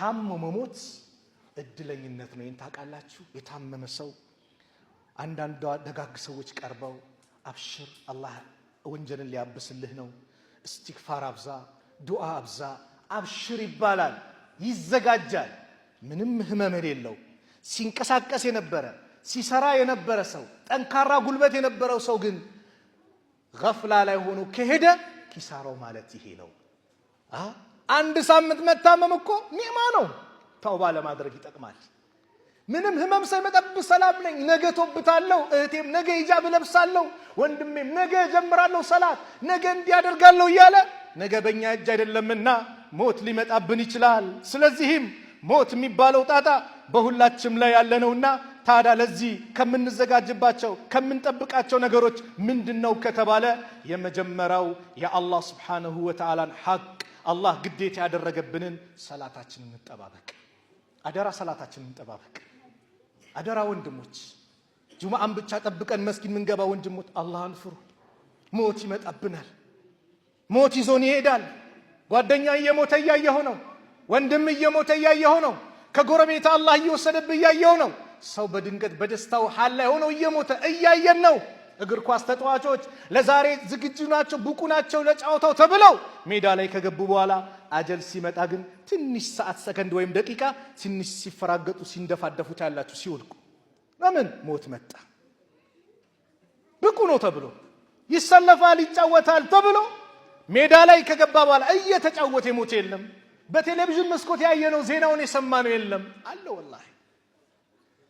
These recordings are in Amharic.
ታሞ መሞት እድለኝነት ነው። ይህን ታውቃላችሁ። የታመመ ሰው አንዳንድ ደጋግ ሰዎች ቀርበው አብሽር፣ አላህ ወንጀልን ሊያብስልህ ነው፣ እስቲግፋር አብዛ፣ ዱዓ አብዛ፣ አብሽር ይባላል፣ ይዘጋጃል። ምንም ህመም የሌለው ሲንቀሳቀስ የነበረ፣ ሲሰራ የነበረ ሰው፣ ጠንካራ ጉልበት የነበረው ሰው ግን ገፍላ ላይ ሆኖ ከሄደ ኪሳራው ማለት ይሄ ነው። አንድ ሳምንት መታመም እኮ ኒዕማ ነው። ተውባ ለማድረግ ይጠቅማል። ምንም ህመም ሳይመጣብህ ሰላም ነኝ፣ ነገ ቶብታለሁ፣ እህቴም ነገ ሂጃብ እለብሳለሁ፣ ወንድሜም ነገ እጀምራለሁ ሰላት፣ ነገ እንዲያደርጋለሁ እያለ ነገ በእኛ እጅ አይደለምና ሞት ሊመጣብን ይችላል። ስለዚህም ሞት የሚባለው ጣጣ በሁላችንም ላይ ያለ ነውና ታዲያ ለዚህ ከምንዘጋጅባቸው ከምንጠብቃቸው ነገሮች ምንድነው ከተባለ የመጀመሪያው የአላህ ስብሓነሁ ወተዓላን ሐቅ፣ አላህ ግዴታ ያደረገብንን ሰላታችንን እንጠባበቅ። አደራ፣ ሰላታችንን እንጠባበቅ። አደራ ወንድሞች፣ ጁምዓን ብቻ ጠብቀን መስጊድ ምንገባ ወንድሞች አላህን ፍሩ። ሞት ይመጣብናል። ሞት ይዞን ይሄዳል። ጓደኛ እየሞተ እያየሁ ነው። ወንድም እየሞተ እያየሁ ነው። ከጎረቤት አላህ እየወሰደብህ እያየሁ ነው። ሰው በድንገት በደስታው ሐል ላይ ሆኖ እየሞተ እያየን ነው። እግር ኳስ ተጫዋቾች ለዛሬ ዝግጁ ናቸው፣ ብቁ ናቸው ለጨዋታው ተብለው ሜዳ ላይ ከገቡ በኋላ አጀል ሲመጣ ግን ትንሽ ሰዓት፣ ሰከንድ ወይም ደቂቃ ትንሽ ሲፈራገጡ ሲንደፋደፉት ያላችሁ ሲወድቁ፣ ለምን ሞት መጣ? ብቁ ነው ተብሎ ይሰለፋል፣ ይጫወታል ተብሎ ሜዳ ላይ ከገባ በኋላ እየተጫወተ የሞተ የለም። በቴሌቪዥን መስኮት ያየነው ዜናውን የሰማነው የለም አለ። ወላሂ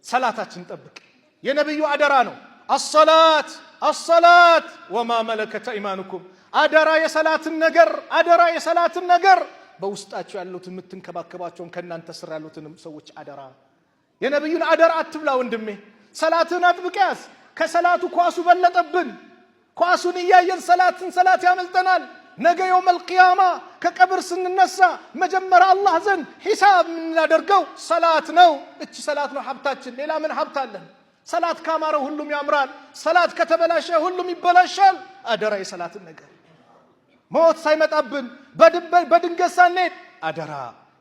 ሰላታችን ጠብቅ። የነቢዩ አደራ ነው። الصلاة الصلاة وما ملكت أيمانكم። አደራ የሰላትን ነገር፣ አደራ የሰላትን ነገር፣ በውስጣቸው ያሉትን የምትንከባከባቸውን ከእናንተ ስር ያሉትንም ሰዎች አደራ። የነቢዩን አደራ አትብላ ወንድሜ። ሰላትህን አጥብቅ ያዝ። ከሰላቱ ኳሱ በለጠብን። ኳሱን እያየን ሰላትን ሰላት ያመልጠናል። ነገ يوم القيامة ከቀብር ስንነሳ መጀመሪያ አላህ ዘንድ ሂሳብ የምናደርገው ሰላት ነው። እቺ ሰላት ነው ሀብታችን። ሌላ ምን ሀብት አለን? ሰላት ካማረ ሁሉም ያምራል። ሰላት ከተበላሸ ሁሉም ይበላሻል። አደራ የሰላትን ነገር ሞት ሳይመጣብን በድንገት ሳንሄድ አደራ።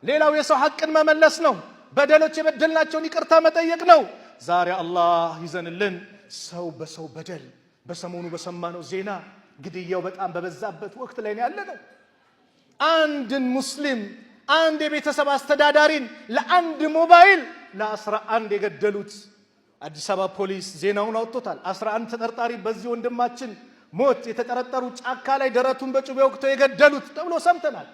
ሌላው የሰው ሐቅን መመለስ ነው። በደሎች የበደልናቸውን ይቅርታ መጠየቅ ነው። ዛሬ አላህ ይዘንልን። ሰው በሰው በደል በሰሞኑ በሰማነው ዜና ግድያው በጣም በበዛበት ወቅት ላይ ነው ያለነው። አንድን ሙስሊም፣ አንድ የቤተሰብ አስተዳዳሪን ለአንድ ሞባይል ለ11 የገደሉት አዲስ አበባ ፖሊስ ዜናውን አውጥቶታል። 11 ተጠርጣሪ በዚህ ወንድማችን ሞት የተጠረጠሩ ጫካ ላይ ደረቱን በጩቤ ወቅተው የገደሉት ተብሎ ሰምተናል።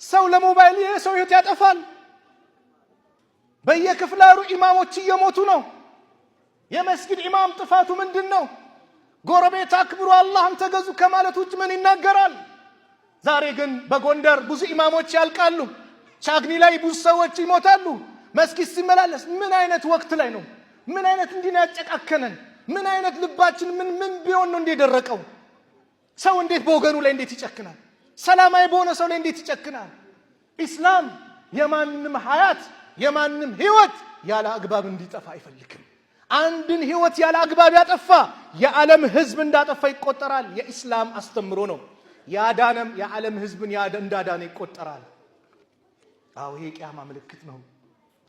ሰው ለሞባይል የሰው ህይወት ያጠፋል። በየክፍላሩ ኢማሞች እየሞቱ ነው። የመስጊድ ኢማም ጥፋቱ ምንድን ነው? ጎረቤት አክብሩ፣ አላህን ተገዙ ከማለት ውጭ ምን ይናገራል? ዛሬ ግን በጎንደር ብዙ ኢማሞች ያልቃሉ። ቻግኒ ላይ ብዙ ሰዎች ይሞታሉ። መስጊድ ሲመላለስ ምን አይነት ወቅት ላይ ነው? ምን አይነት እንዲህ ነው ያጨቃከነን? ምን አይነት ልባችን ምን ምን ቢሆን ነው እንዲህ የደረቀው? ሰው እንዴት በወገኑ ላይ እንዴት ይጨክናል? ሰላማዊ በሆነ ሰው ላይ እንዴት ይጨክናል? ኢስላም የማንም ሀያት የማንም ህይወት ያለ አግባብ እንዲጠፋ አይፈልግም። አንድን ህይወት ያለ አግባብ ያጠፋ የዓለም ህዝብ እንዳጠፋ ይቆጠራል። የኢስላም አስተምሮ ነው። ያዳነም የዓለም ህዝብን እንዳዳነ ይቆጠራል። አዎ ይሄ የቅያማ ምልክት ነው።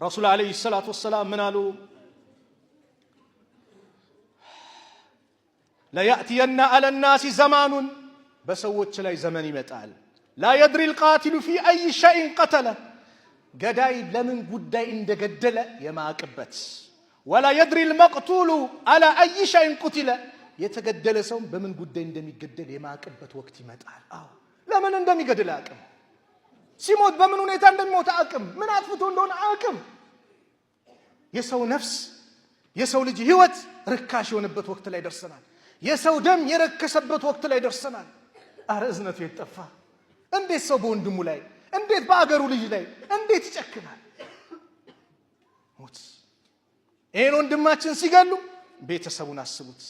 ረሱል عليه الصلاة والسلام ምን አሉ? ليأتين على الناس زمان በሰዎች ላይ ዘመን ይመጣል። لا يدري القاتل في أي شيء قتل ገዳይ ለምን ጉዳይ እንደገደለ የማያውቅበት፣ ولا يدري المقتول على أي شيء قتل የተገደለ ሰውም በምን ጉዳይ እንደሚገደል የማያውቅበት ወቅት ይመጣል። አዎ ለምን እንደሚገድል አያውቅም። ሲሞት በምን ሁኔታ እንደሚሞት አያውቅም። ምን አጥፍቶ እንደሆነ አያውቅም። የሰው ነፍስ የሰው ልጅ ህይወት ርካሽ የሆነበት ወቅት ላይ ደርሰናል። የሰው ደም የረከሰበት ወቅት ላይ ደርሰናል። አረ እዝነቱ የት ጠፋ? እንዴት ሰው በወንድሙ ላይ፣ እንዴት በአገሩ ልጅ ላይ እንዴት ይጨክናል? ሞት ይህን ወንድማችን ሲገሉ ቤተሰቡን አስቡት።